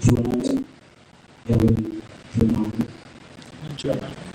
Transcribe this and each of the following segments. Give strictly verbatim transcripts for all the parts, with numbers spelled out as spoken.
Juon alen, eo ej juon alen. Juon alen.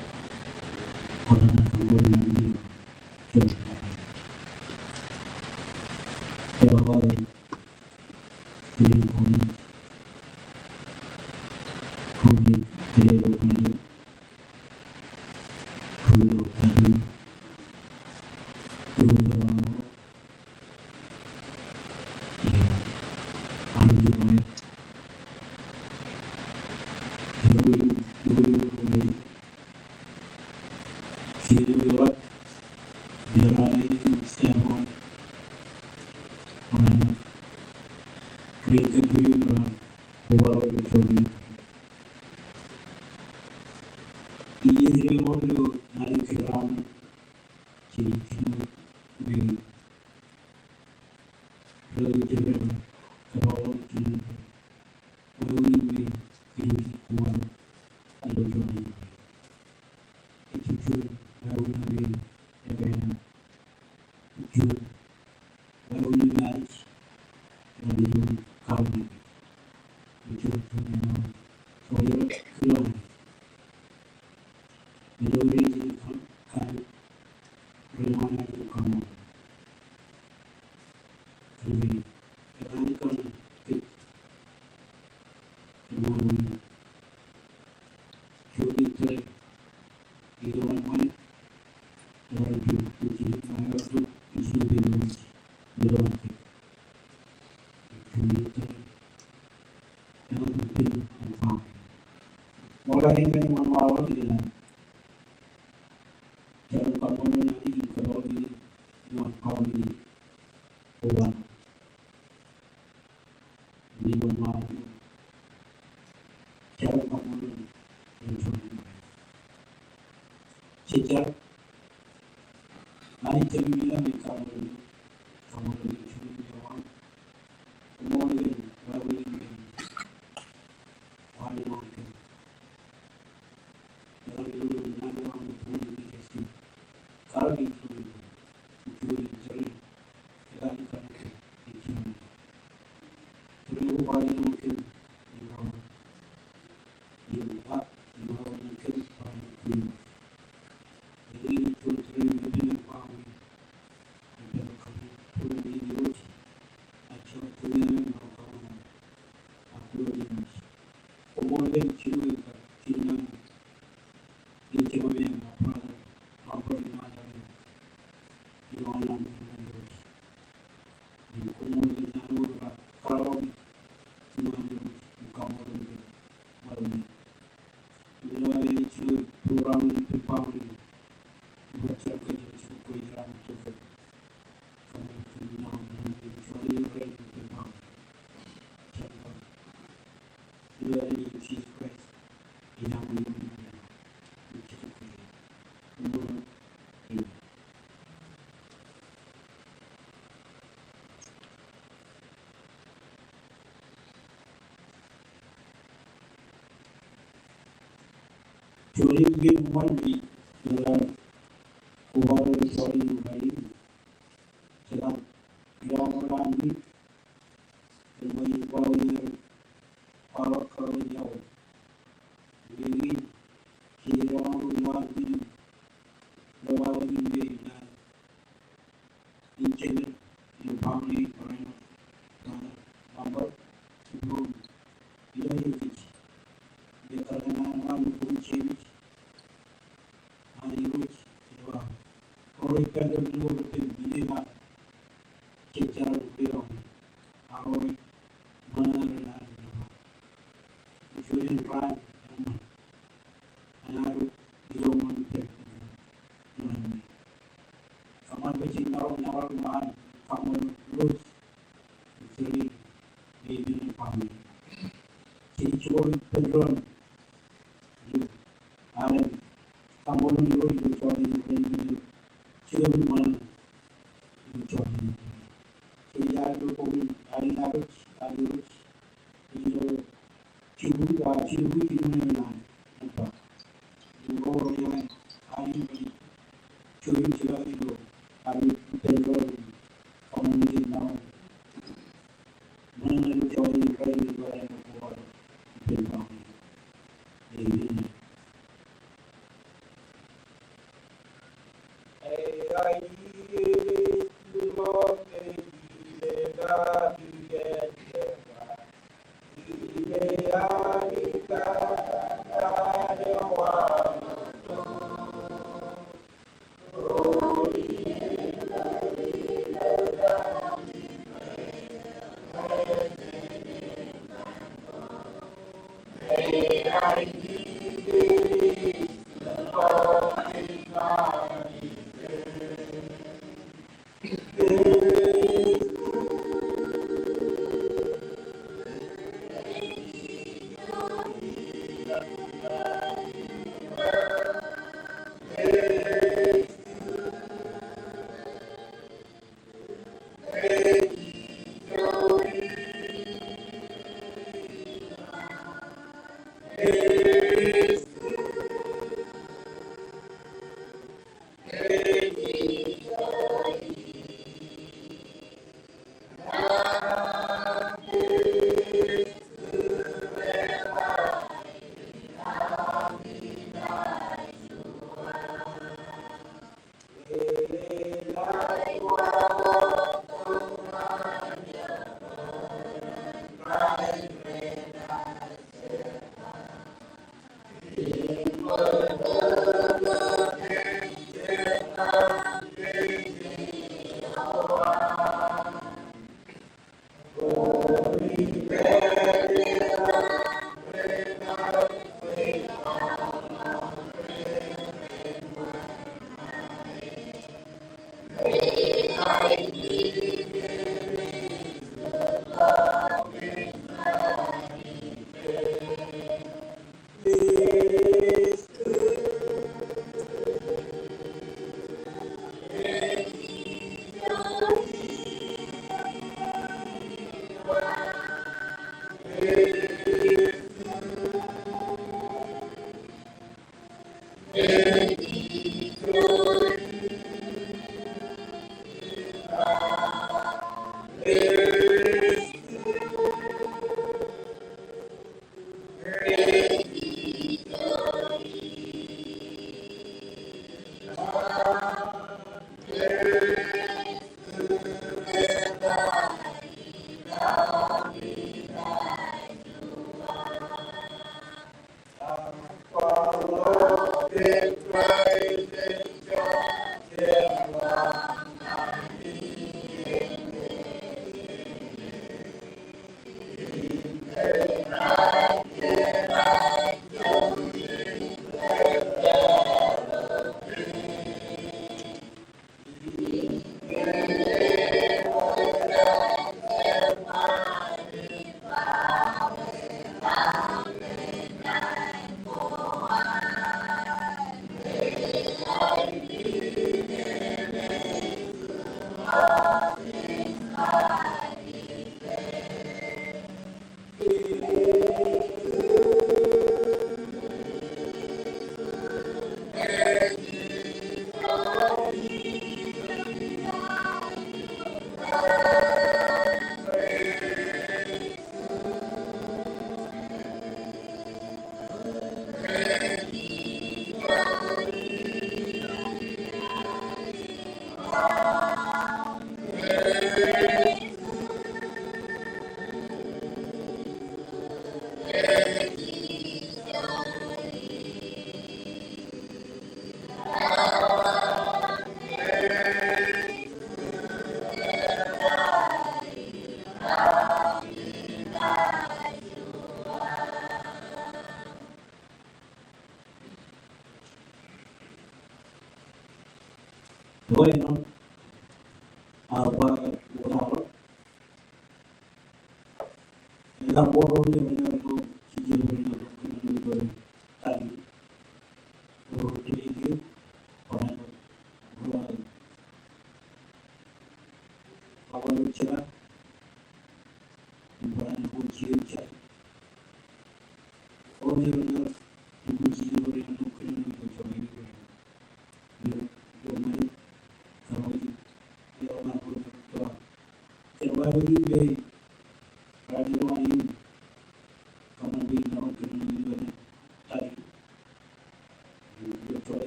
Kōtaan kaṃṃoolol ñan Anij. Juon alen. Eo ej, ej, ej, ej,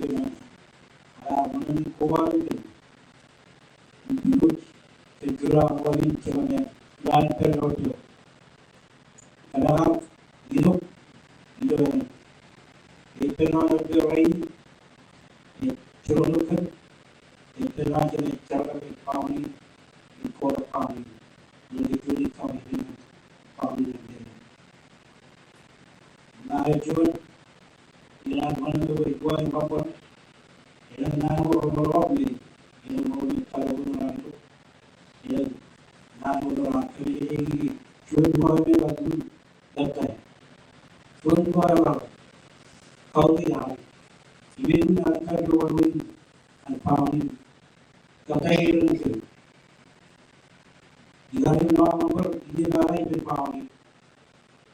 kōn eṃṃan. Ak ear ṃōṇōṇō kobaḷ in kōn, im ilo kōn kūr an ḷọk in jekōṇaan pād ḷọk ilo kōṇaan eo ilo, ilo, ej pād ḷọk ilo rainin, ej jiroñ ḷọk kōn, ej pād ḷọk jān ej jerbal ilo boundary, ej quarter boundary, ilo kōn juon in kaṃṃoolol boundary eo. Ṃae juon, ilo an ṃōṇōṇō bwe juon kaṃṃoolol, ilo naan eo rej ḷọk me, ilo ṃool me tōre eo rej ḷọk, ilo naan eo rej ḷọk kōn ilo juon ṃae me ḷọk im Kōttāik. Juon ṃae eo rej kautiej Anij. Im ej wōnṃaanḷọk kōn wāween an boundary. Kōttāik eo rej kōn. Ikar im ṃae eo rej kōn, ij ba rej kōn boundary.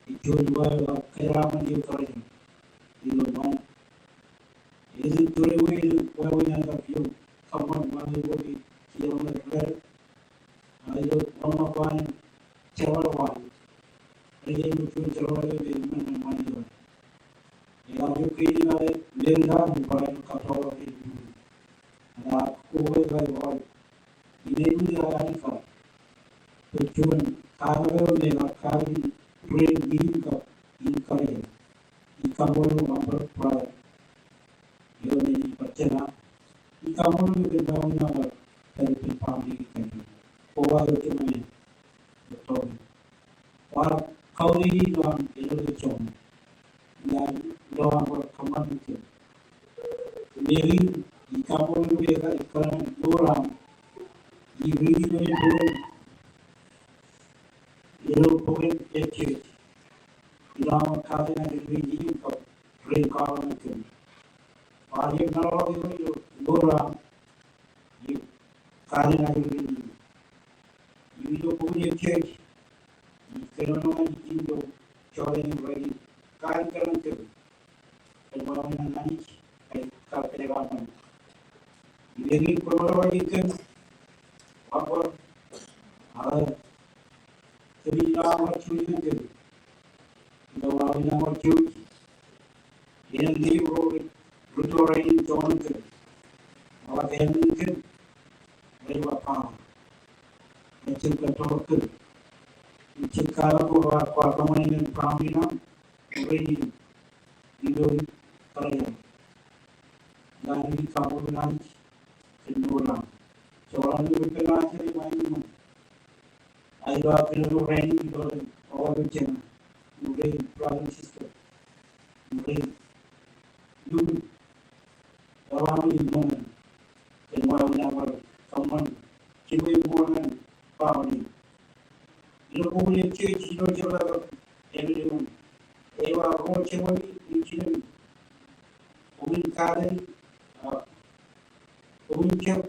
Ej juon ṃae eo rej kōjeraaṃṃan eo kōrā ilo ṃae. Ej tōre wāween an kab eo kōṃṃan ṃae eo rej kōn ilo ṃae eo rej kōn. Ak ilo ṃae eo rej kōn jerbal eo an. Rej kōn ilo juon ro eo eṃṃan ṃani eo. Eḷaññe kein eo ej lelōñ ilo barāinwōt kōttoḷọk eo. Ak koba eo ej inepata eo ej kar. Bwe juon kaḷapḷọk eo me kar in ren in kab in kar eo. Ij kaṃṃoolol ṃōk bar eo me ej bar jema. Ij kaṃṃoolol ṃōk bar eo ej bar pād ippān family eo. Koba eo ej jema me ej tōre. Bar kautiej ilo an ilo ej joñan. Ilo an bar kōṃṃan kōn. Meḷeḷe in ij kaṃṃoolol ṃōk bar ikōṇaan ilo an. Ij riiti ilo bok in. Ilo bok in Epesōs. Ilo an bar kautiej ilo an ren in kab ren kaḷapḷọk kōn. Bar eo ej maroñ ilo ilo an. Ij kautiej ilo ren in. Ilo bok in Epesōs. Ij kōnono ñan ijin ilo joñan in rainin. Kautiej ilo an kōn. Kōn wāween an Anij, kōn kar kōjeañ ṃōn. Imeeḷ in kwōmaroñ in kōn, wāween, ak, kōmij lewōj juon in kōn. Ilo wāween an Anij, ilo an ro rej rūtto rainin joñan in kōn. Ak āinwōt in kōn, rej ba, rej jab kōttoḷọk kōn. Ij jab kwaḷọk bwe kwaar kōṃṃane ñan family eo aṃ, ren in. Ilo kōjeañ. Ñan ij kaṃṃoolol Anij kōn mour eo aṃ. Joñan eo ej pād ilo ajri eo aṃ. Ij ba kōn ilo rainin ilo ren, ilo ren, brother and sister. Ilo ren. Ilo ren. Ilo ren in mour eo aṃ. Kōn wāween an bar kōṃṃan. Kōn mour eo aṃ. Family. Ilo bok in Epesōs ilo jebta eo ej ba, ej ba ro jebta eo ej ba, bok in kautiej, ah, bok in jebta,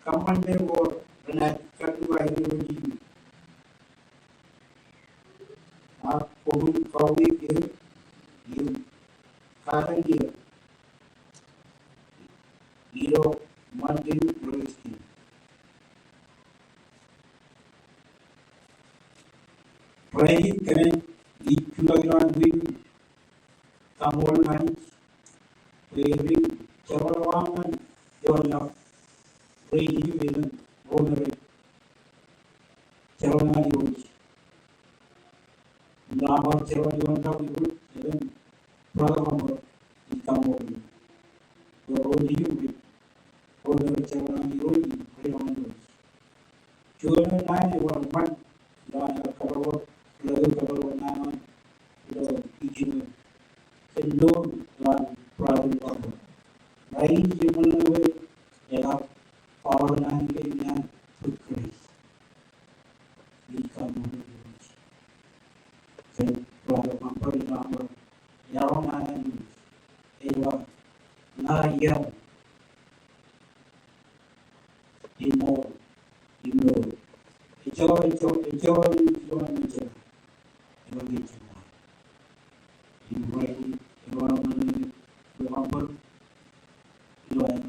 kōṃṃan men ko renaaj kar ilo an eo ej ba. Ak bok in kautiej eo, ej kautiej eo. Ilo ṃantin Kūrjin. Rainin kōn ij jutak ilo an win kaṃṃoolol Anij. Bwe ren jerbal eo aṃ ñan ioon laḷ. Ren eo elōñ ro me rej jerbal ñan Irooj. Ilo aṃ bar jerbal ioon laḷ Irooj, elōñ brother Robert, ij kaṃṃoolol. Ro rej, ro rej jerbal ñan Irooj, rej jerbal ñan Irooj. Juon eo naan eo bar ṃan, ilo an kar kōttoḷọk, ilo kōttoḷọk naan eo, ilo ijin eo. Kōn mour eo an brother Robert. Rainin eṃṃan eo ej kar kōttoḷọk naan eo ñan bōk Kraist. Ij kaṃṃoolol Irooj. Kōn brother Robert ilo an bar iaḷ ñan Irooj. Ej ba, ña iaḷ. Im mour. Im mour. Ejjeḷọk, ejjeḷọk, ejjeḷọk, ejjeḷọk, ejjeḷọk. Ejjeḷọk, ejjeḷọk. Im rainin, ejjeḷọk, ejjeḷọk, ejjeḷọk. Ilo an, ilo an,